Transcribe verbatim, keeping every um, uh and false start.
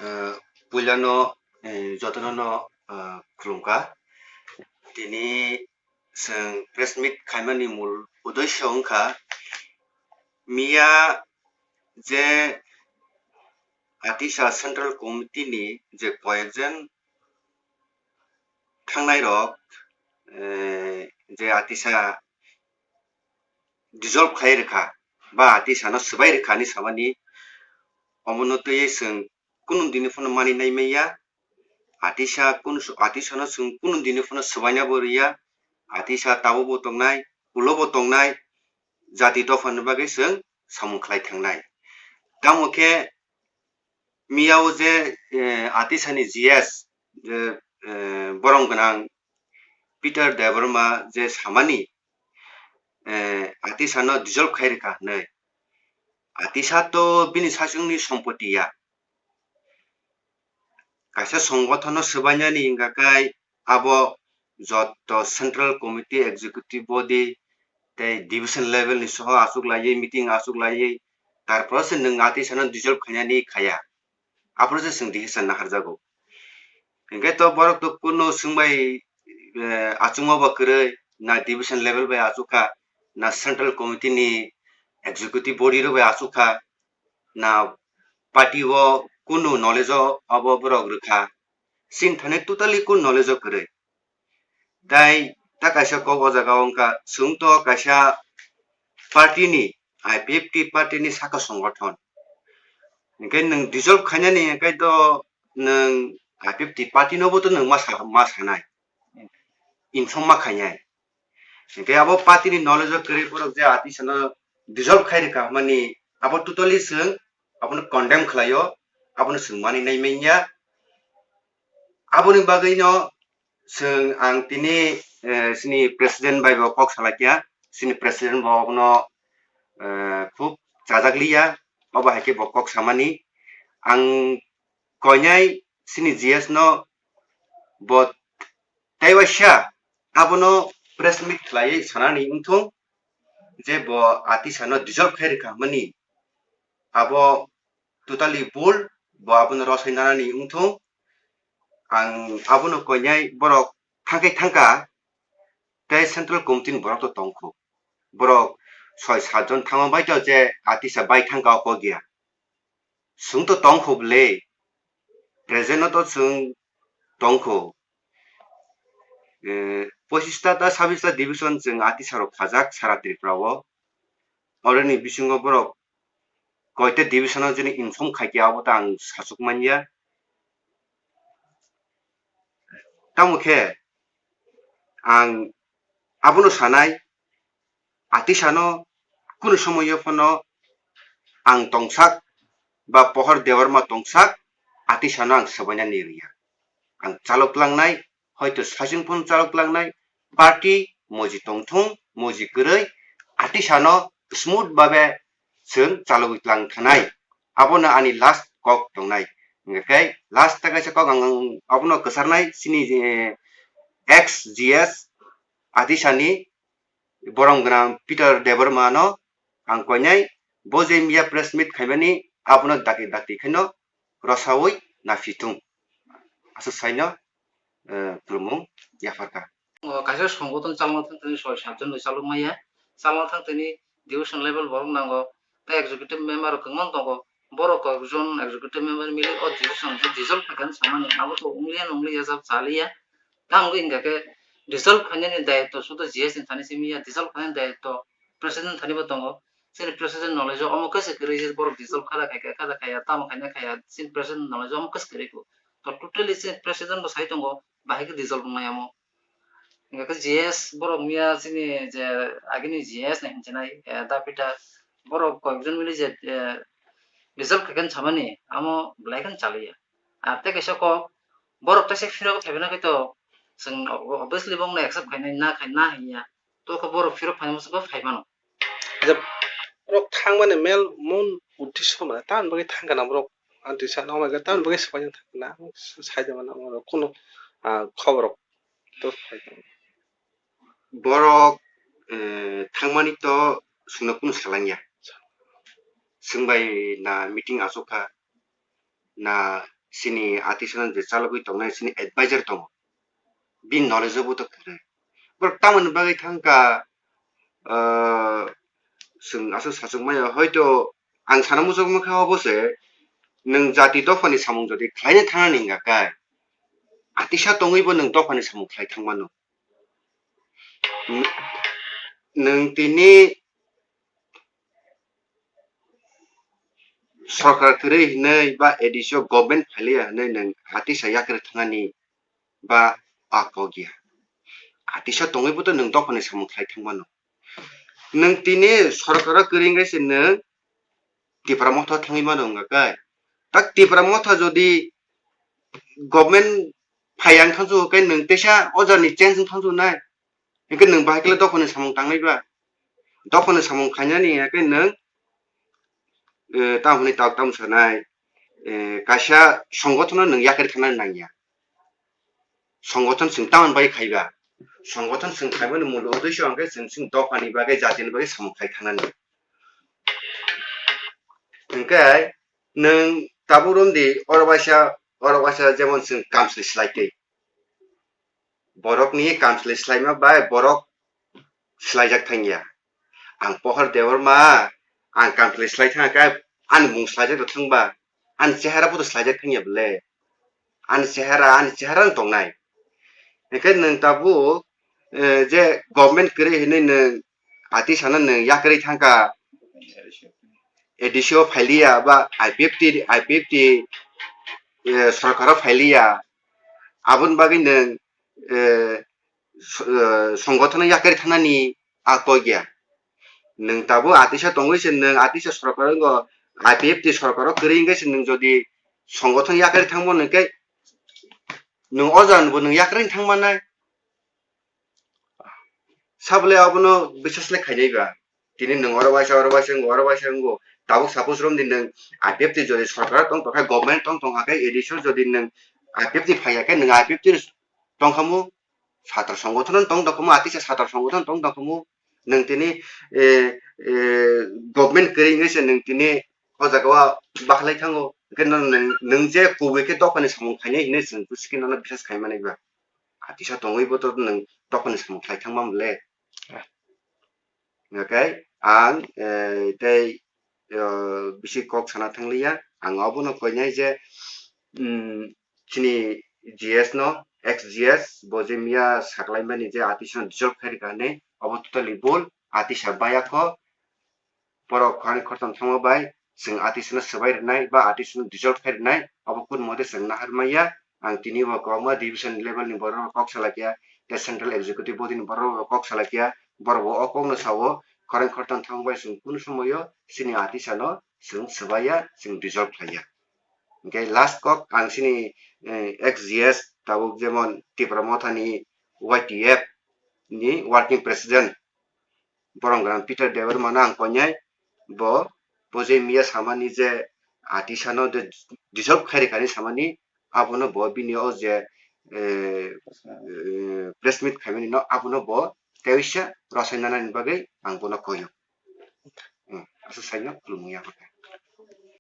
Eh, puilano, eh, jotono no, eh, khulumkha. Tini chwng press meet khaimani mul uddesyo wngkha, miya je Atisa Central Committee ni je koyekjon thangnairok, eh, je Atisa dissolve khai rwkha ba Atisa no swbai rwkha hinwi samani, omono twiwi chwng kunu dini phano mani nai manya. Atisa kunu, Atisa no chwng kunu dini phano swbaina bo rwya. Atisa tabuk bo tongnai, ulo bo tongnai, jati dopha ni bagwi chwng samung khlai thangnai. Tamo khe miya o je, eh, Atisa ni G S, je, eh, borom gwnang Peter Debbarma je samani, eh, Atisa no dissolve khai rwkha hinwi. Atisa to bini sasongni sompoti ya. Kaisa songothono swbainani hingkha khe abo joto Central Committee, Executive Body tei Division level ni soho achuk laiwi, meeting achuk laiwi, tarpore se nwng Atisano dissolve khainani khaya. Aphuru se chwng decision naharjago. Hinkhe to borok to kunu swngbai, eh, achukma bo kwrwi, na division level bai achukha, na Central Committee ni Executive Body rok bai achukha, na party o kunu knowledge o abo borok rwkha. Chini thani totally kunu knowledge o kwrwi. Tai ta kaisa kok o jaga o wngkha, chwng to kaisa party ni, I P F T party ni saka songothon. Hinkhe nwng dissolve khainani hinkhe to nwng I P F T party no bo to nwng ma sa, ma sanai. Inform ma khainai. Hinkhe abo party ni knowledge o kwrwi borok je Atisano dissolve khai rwkha hwnmani abo totally chwng abono condemn khlaio, abono chwng mani nai manya. Aboni bagwino chwng ang tini, eh, chini president bai bo kok salai kha, chini president bo abono, eh, khub chajak liya, obo hai khe bo kok samani. Ang koinai chini G S no bo tei waisa abono press meet khlaiwi sanani wngthung je bo Atisano dissolve khai rwkha hwnmani abo totally bul, bo abono rosai nanani wngthung. Ang abono koinai borok thangkai thangkha tei Central Committee ni borok to tongkho. Borok soi sat jon thangma bai to je Atisa bai thangkha o kok ya. Chwng to tongkho bwle, present no to chwng tongkho. Eh, pochista ta sabista division chwng Atisa rok khajak sara Tripura o. Oroni bisingo borok koita division o jini inform khai khe abo ta ang sachuk manya. Tamo khe ang abono sanai, Atisano kunu somoyo phano ang tongsak ba Pohor Debbarma tongsak, Atisano ang swbaina ni rwya. Ang chalok langnai, hoito sachwng phano chalok langnai, party moji tongthung, moji kwrwi, Atisano smooth babe chwng chalogwi tlang thanai. Abono ani last kok tongnai. Hingkhe last ta kaisa kok ang abono kwcharnai chini, eh, ex G S Atisani borom gwnang Peter Debbarma no ang koinai, bo je miya press meet khaimani abono dakti dakti khaino rosaui naphithung. Aswk saino, eh, khulumung yapharkha. O kaisa songothon chalna thang thani soi sat jon bai chalok maya. Chalna thang thani division level borok nango. Tei executive member rok kwbang tongo. Borok kok jon executive member mili o division khe dissolve khaikha samani. Abo to wngliya nwngliya jab chaliya. Tamo wngkha khe dissolve khainani dayitto sudo G S ni thani simi ya, dissolve khainani dayitto president thani bo tongo. Chini president knowledge o omo khe se kwrwi je borok dissolve kha da khai kha, kha da khaya, tamo khaina khaya, chini president knowledge o omo khe se kwrwi kho. To totally chini president bo sai tongo, bahai khe dissolve wngnai omo. Hingkha khe G S borok miya chini je agini G S ni hinchinai, eh, Dapita borok koyekjon mili je, eh, dissolve khaikhe samani amo belai kheno chaliya. Ar tei kaisa kok borok teisa phirok phaibaino khe to chwng obviously bongno accept khainai na khai na hinya. To khe borok phirok phaima swkang phai mano. Je borok thangmani mel mun uddesho mane tamoni bagwi thangkha na borok, anti sa noknai tamoni bagwi swbaina thangkha na, saida mano borok kunu, ah, khobor rok to phai tong. Borok, eh, thangmani to chwngno kunu salangya. Chwng bai na meeting achukha, na chini atisano je chalogwi tongnai chini advisor tongo, bini knowledge o bo to kwrwi. Borok tamoni bagwi thangkha, ah, chwng aswk sachwk maya, hoito ang sana muchungma khe obo se, nwng jati dophani samung jodi khlaina thangnani hwnga khe, atisa tongwibo nwng dophani samung khlai thangmano. N-, nwng tini sorkar kwrwi hinwi ba A D C o government phailiya hinwi nwng atisa yakarwi thangnani ba a kok ya. Atisa tongwibo to nwng dophani samung khlai thangmano. Nwng tini sorkaro kwrwi wngkhe se nwng Tipra Motha thangwi mano wngkha khe. Tak Tipra Motha jodi government phai ang thangsu khe nwng teisa o jani change wng thangsu nai. Hwnkhe nwng bahai khe dophani samung tangnai ba? Dophani samung khainani hwnkhe nwng, eh, tamo hwnwi tok tamo sanai, eh, kaisa songothono nwng yakarwi thangnani nangya. Songothan chwng tamoni bagwi khaiba? Songothan chwng khaimani mul uddesho hwnkhe chwng chwng dophani bagwi, jatini bagwi samung khai thangnani. Hwnkhe nwng tabuk romdi oro waisa, oro waisa jemon chwng kamchwlwi swlai twi. Borokni kamchwlwi swlaima bai borok swlaijak thangya. Ang Pohor Debbarma, ang kamchwlwi swlai thangkha, ani mung swlaijak rw thangba, ani chehara bo to swlaijak thangya bwle. Ani chehara, ani chehara wng tongnai. Hwnkhe nwng tabuk, eh, je government kwrwi hinwi nwng atisano nwng yakarwi thangkha, A D C o phailiya ba I P F T, I P F T, eh, sorkaro phailiya, aboni bagwi nwng, eh, s-, eh, songothono yakarwi thangnani a kok ya. Nwng tabuk atisa tongwi se nwng atisa sorkar wngkha, I P F T sorkaro kwrwi wngkhe se nwng jodi songothono yakarwi thangmano hwnkhe nwng o jagano bo nwng yakarwi thangmannai. Sabole abono biswas le khainai ba. Tini nwng oro waisa, oro waisa wngo, oro waisa wngo. Tabuk suppose romdi nwng I P F T jodi sorkar tong tongkha, government tong tongkha khe, A D C o jodi nwng I P F T phaiya khe, nwng I P F T tongkhamu, satra songothono tong tongkhamu, atisa satra songothono tong tongkhamu. Nwng tini, eh, eh, government kwrwi wngwi se nwng tini o jaga o bakhlai thango. Hwnkhe nwng, nwng je kubui khe dophani samung khainai hinwi chwng busi khe nono biswas khaimani ba. Atisa tongwi bo to nwng dophani samung khlai thangma mole. Ah. Hwnkhe ang, eh, tei, eh, bisi kok sana thangliya. Ang obono koinai je, mm, chini G S no, ex G S, bo je miya saklaimani je atisano dissolve khairikha hinwi, obo totally bul, atisa bayakho, borok khoroknwi khoroktham thangma bai chwng atisano swbai rwnai ba atisano dissolve khai rwnai, obo kun mode chwng nahar maya. Ang tini bo kwbangma division level ni borok rok kok salai kha, tei central executive body ni borok rok kok salai kha, borok bo o kok no sao, khoroknwi khoroktham thangma bai chwng kunu somoyo chini atisano chwng swbaiya, chwng dissolve khlaiya. Hwnkhe last kok ang chini, eh, ex G S tabuk jemon Tipra Mothani Y T F ni working president, borom gwnang Peter Debbarma no ang koinai, bo, bo je miya samani je atisano de dissolve khairikha hinwi samani, abono bo bini o je, eh, eh, press meet khaimani no abono bo teisa rosai nanani bagwi ang bono koio. Hmm, aswk saino khulumung ya.